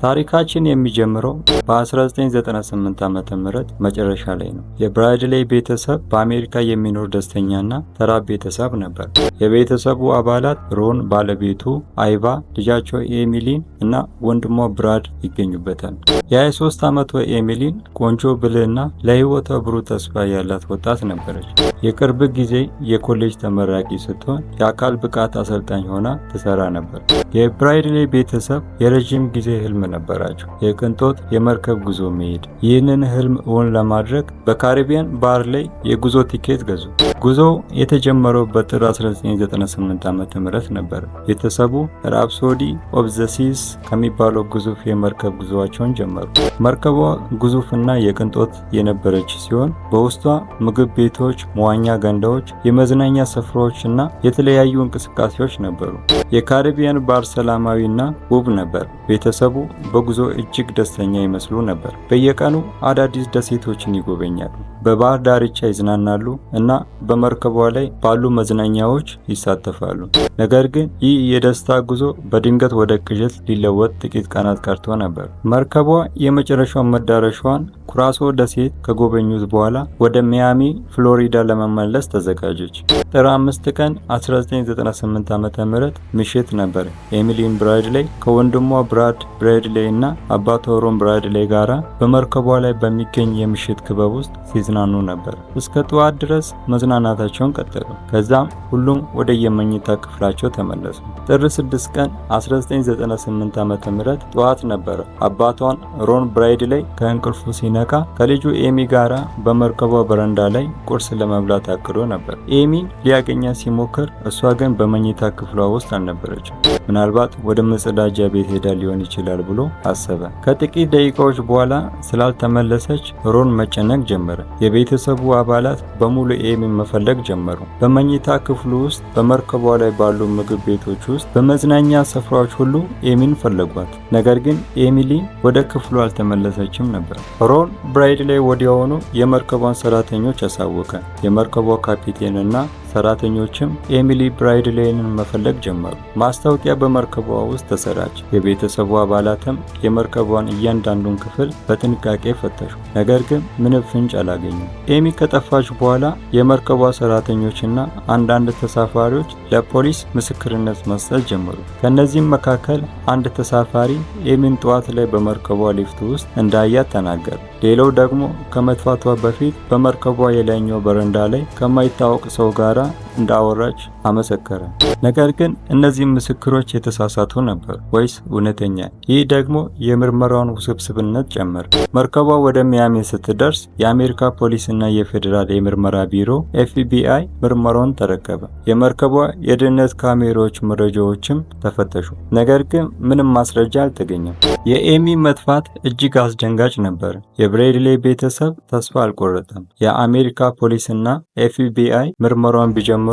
ታሪካችን የሚጀምረው በ1998 ዓ.ም መጨረሻ ላይ ነው። የብራድሌይ ቤተሰብ በአሜሪካ የሚኖር ደስተኛና ተራ ቤተሰብ ነበር። የቤተሰቡ አባላት ሮን፣ ባለቤቱ አይቫ፣ ልጃቸው ኤሚሊን እና ወንድሟ ብራድ ይገኙበታል። የ23 ዓመቷ ኤሚሊን ቆንጆ፣ ብልህና ለሕይወቷ ብሩህ ተስፋ ያላት ወጣት ነበረች። የቅርብ ጊዜ የኮሌጅ ተመራቂ ስትሆን የአካል ብቃት አሰልጣኝ ሆና ትሰራ ነበር። የብራድሌይ ቤተሰብ የረዥም ጊዜ ህልም ነበራቸው፣ የቅንጦት የመርከብ ጉዞ መሄድ። ይህንን ህልም እውን ለማድረግ በካሪቢያን ባህር ላይ የጉዞ ቲኬት ገዙ። ጉዞው የተጀመረው በጥር 1998 ዓ.ም ነበር። ቤተሰቡ Rhapsody of the Seas ከሚባለው ግዙፍ የመርከብ ጉዞአቸውን ጀመሩ። መርከቧ ግዙፍና የቅንጦት የነበረች ሲሆን በውስጧ ምግብ ቤቶች፣ መዋኛ ገንዳዎች፣ የመዝናኛ ስፍራዎች እና የተለያዩ እንቅስቃሴዎች ነበሩ። የካሪቢያን ባህር ሰላማዊና ውብ ነበር። ቤተሰቡ በጉዞ እጅግ ደስተኛ ይመስሉ ነበር። በየቀኑ አዳዲስ ደሴቶችን ይጎበኛሉ፣ በባህር ዳርቻ ይዝናናሉ እና በመርከቧ ላይ ባሉ መዝናኛዎች ይሳተፋሉ። ነገር ግን ይህ የደስታ ጉዞ በድንገት ወደ ቅዠት ሊለወጥ ጥቂት ቀናት ቀርቶ ነበር። መርከቧ የመጨረሻውን መዳረሻዋን ኩራሶ ደሴት ከጎበኙት በኋላ ወደ ሚያሚ ፍሎሪዳ ለመመለስ ተዘጋጀች። ጥር 5 ቀን 1998 ዓ.ም ምሽት ነበር። ኤሚሊን ብራድሌይ ከወንድሟ ብራድ ብራድሌይ እና አባቷ ሮን ብራድሌይ ጋራ በመርከቧ ላይ በሚገኝ የምሽት ክበብ ውስጥ ሲዝናኑ ነበር። እስከ ጠዋት ድረስ መዝናናታቸውን ቀጠሉ። ከዛም ሁሉም ወደ የመኝታ ክፍላቸው ተመለሱ። ጥር 6 ቀን 1998 ዓ.ም ጠዋት ነበር አባቷን ሮን ብራድሌይ ከእንቅልፉ ሲነቃ ከልጁ ኤሚ ጋራ በመርከቧ በረንዳ ላይ ቁርስ ለመብላት አቅዶ ነበር። ኤሚን ሊያገኛት ሲሞክር እሷ ግን በመኝታ ክፍሏ ውስጥ አልነበረችም። ምናልባት ወደ መጸዳጃ ቤት ሄዳ ሊሆን ይችላል ብሎ አሰበ። ከጥቂት ደቂቃዎች በኋላ ስላልተመለሰች ሮን መጨነቅ ጀመረ። የቤተሰቡ አባላት በሙሉ ኤሚን መፈለግ ጀመሩ። በመኝታ ክፍሉ ውስጥ፣ በመርከቧ ላይ ባሉ ምግብ ቤቶች ውስጥ፣ በመዝናኛ ስፍራዎች ሁሉ ኤሚን ፈለጓት። ነገር ግን ኤሚሊ ወደ ክፍሉ አልተመለሰችም ነበር። ሮን ብራድሌይ ወዲያውኑ የመርከቧን ሰራተኞች አሳወቀ። የመርከቧ ካፒቴን እና ሰራተኞችም ኤሚሊ ብራድሌይን መፈለግ ጀመሩ። ማስታወቂያ በመርከቧ ውስጥ ተሰራጨ። የቤተሰቡ አባላትም የመርከቧን እያንዳንዱን ክፍል በጥንቃቄ ፈተሹ። ነገር ግን ምንም ፍንጭ አላገኙም። ኤሚ ከጠፋች በኋላ የመርከቧ ሰራተኞችና አንዳንድ ተሳፋሪዎች ለፖሊስ ምስክርነት መስጠት ጀመሩ። ከእነዚህም መካከል አንድ ተሳፋሪ ኤሚን ጠዋት ላይ በመርከቧ ሊፍት ውስጥ እንዳያት ተናገረ። ሌላው ደግሞ ከመጥፋቷ በፊት በመርከቧ የላይኛው በረንዳ ላይ ከማይታወቅ ሰው ጋር እንዳወራች አመሰከረ። ነገር ግን እነዚህ ምስክሮች የተሳሳቱ ነበሩ ወይስ እውነተኛ? ይህ ደግሞ የምርመራውን ውስብስብነት ጨመረ። መርከቧ ወደ ሚያሚ ስትደርስ የአሜሪካ ፖሊስና የፌዴራል የምርመራ ቢሮ ኤፍቢአይ ምርመራውን ተረከበ። የመርከቧ የደህንነት ካሜራዎች መረጃዎችም ተፈተሹ። ነገር ግን ምንም ማስረጃ አልተገኘም። የኤሚ መጥፋት እጅግ አስደንጋጭ ነበር። የብሬድሌይ ቤተሰብ ተስፋ አልቆረጠም። የአሜሪካ ፖሊስና ኤፍቢአይ ምርመራውን ቢጀምሩም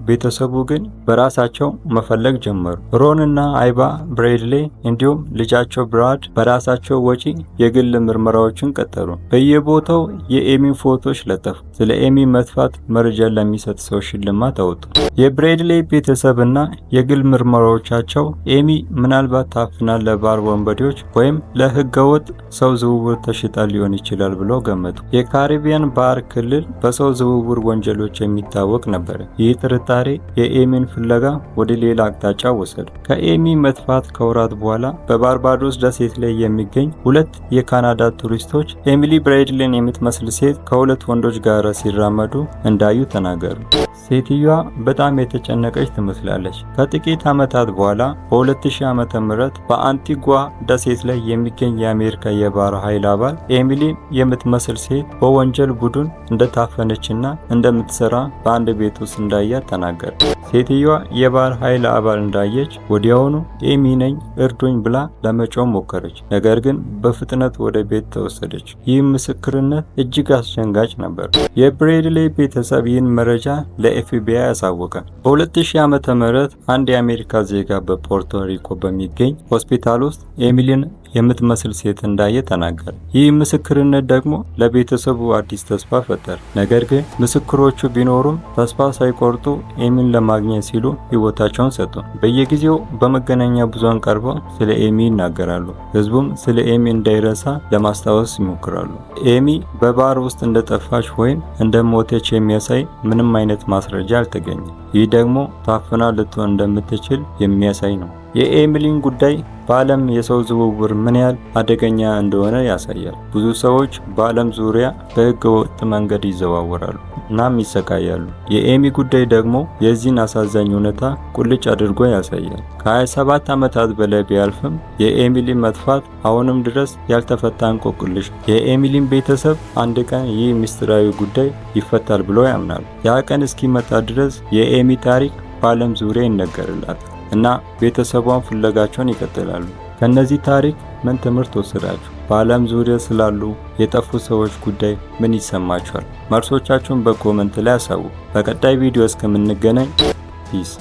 ቤተሰቡ ግን በራሳቸው መፈለግ ጀመሩ። ሮን እና አይባ ብሬድሌይ እንዲሁም ልጃቸው ብራድ በራሳቸው ወጪ የግል ምርመራዎችን ቀጠሉ። በየቦታው የኤሚን ፎቶዎች ለጠፉ። ስለ ኤሚ መጥፋት መረጃ ለሚሰጥ ሰው ሽልማት አወጡ። የብሬድሌይ ቤተሰብና የግል ምርመራዎቻቸው ኤሚ ምናልባት ታፍና ለባህር ወንበዴዎች ወይም ለህገወጥ ሰው ዝውውር ተሽጣ ሊሆን ይችላል ብለው ገመቱ። የካሪቢያን ባህር ክልል በሰው ዝውውር ወንጀሎች የሚታወቅ ነበር። ይህ ጥርጣሬ የኤሚን ፍለጋ ወደ ሌላ አቅጣጫ ወሰደ። ከኤሚ መጥፋት ከወራት በኋላ በባርባዶስ ደሴት ላይ የሚገኝ ሁለት የካናዳ ቱሪስቶች ኤሚሊ ብራድሌን የምትመስል ሴት ከሁለት ወንዶች ጋር ሲራመዱ እንዳዩ ተናገሩ። ሴትዮዋ በጣም የተጨነቀች ትመስላለች። ከጥቂት ዓመታት በኋላ በ2000 ዓመተ ምህረት በአንቲጓ ደሴት ላይ የሚገኝ የአሜሪካ የባህር ኃይል አባል ኤሚሊን የምትመስል ሴት በወንጀል ቡድን እንደታፈነችና እንደምትሰራ በአንድ ቤት ውስጥ እንዳያት ተናገረ። ሴትዮዋ የባህር ኃይል አባል እንዳየች ወዲያውኑ "ኤሚ ነኝ፣ እርዱኝ" ብላ ለመጮህ ሞከረች። ነገር ግን በፍጥነት ወደ ቤት ተወሰደች። ይህ ምስክርነት እጅግ አስደንጋጭ ነበር። የብሬድሌይ ቤተሰብ ይህን መረጃ ለኤፍቢአይ አሳወቀ። በ2000 ዓመተ ምህረት አንድ የአሜሪካ ዜጋ በፖርቶ ሪኮ በሚገኝ ሆስፒታል ውስጥ ኤሚሊን የምትመስል ሴት እንዳየ ተናገረ። ይህ ምስክርነት ደግሞ ለቤተሰቡ አዲስ ተስፋ ፈጠረ። ነገር ግን ምስክሮቹ ቢኖሩም ተስፋ ሳይቆርጡ ኤሚን ለማግኘት ሲሉ ሕይወታቸውን ሰጡ። በየጊዜው በመገናኛ ብዙሃን ቀርበው ስለ ኤሚ ይናገራሉ። ህዝቡም ስለ ኤሚ እንዳይረሳ ለማስታወስ ይሞክራሉ። ኤሚ በባህር ውስጥ እንደጠፋች ወይም እንደሞተች የሚያሳይ ምንም አይነት ማስረጃ አልተገኘም። ይህ ደግሞ ታፍና ልትሆን እንደምትችል የሚያሳይ ነው። የኤሚሊን ጉዳይ በዓለም የሰው ዝውውር ምን ያህል አደገኛ እንደሆነ ያሳያል። ብዙ ሰዎች በዓለም ዙሪያ በሕገ ወጥ መንገድ ይዘዋወራሉ እናም ይሰቃያሉ። የኤሚ ጉዳይ ደግሞ የዚህን አሳዛኝ እውነታ ቁልጭ አድርጎ ያሳያል። ከ27 ዓመታት በላይ ቢያልፍም የኤሚሊ መጥፋት አሁንም ድረስ ያልተፈታ እንቆቅልሽ። የኤሚሊን ቤተሰብ አንድ ቀን ይህ ምስጢራዊ ጉዳይ ይፈታል ብሎ ያምናሉ። ያ ቀን እስኪመጣ ድረስ የኤሚ ታሪክ በዓለም ዙሪያ ይነገርላታል እና ቤተሰቧን ፍለጋቸውን ይቀጥላሉ። ከነዚህ ታሪክ ምን ትምህርት ወሰዳችሁ? በዓለም ዙሪያ ስላሉ የጠፉ ሰዎች ጉዳይ ምን ይሰማችኋል? መልሶቻችሁን በ comment ላይ አሳውቁ። በቀጣይ ቪዲዮ እስከምንገናኝ peace።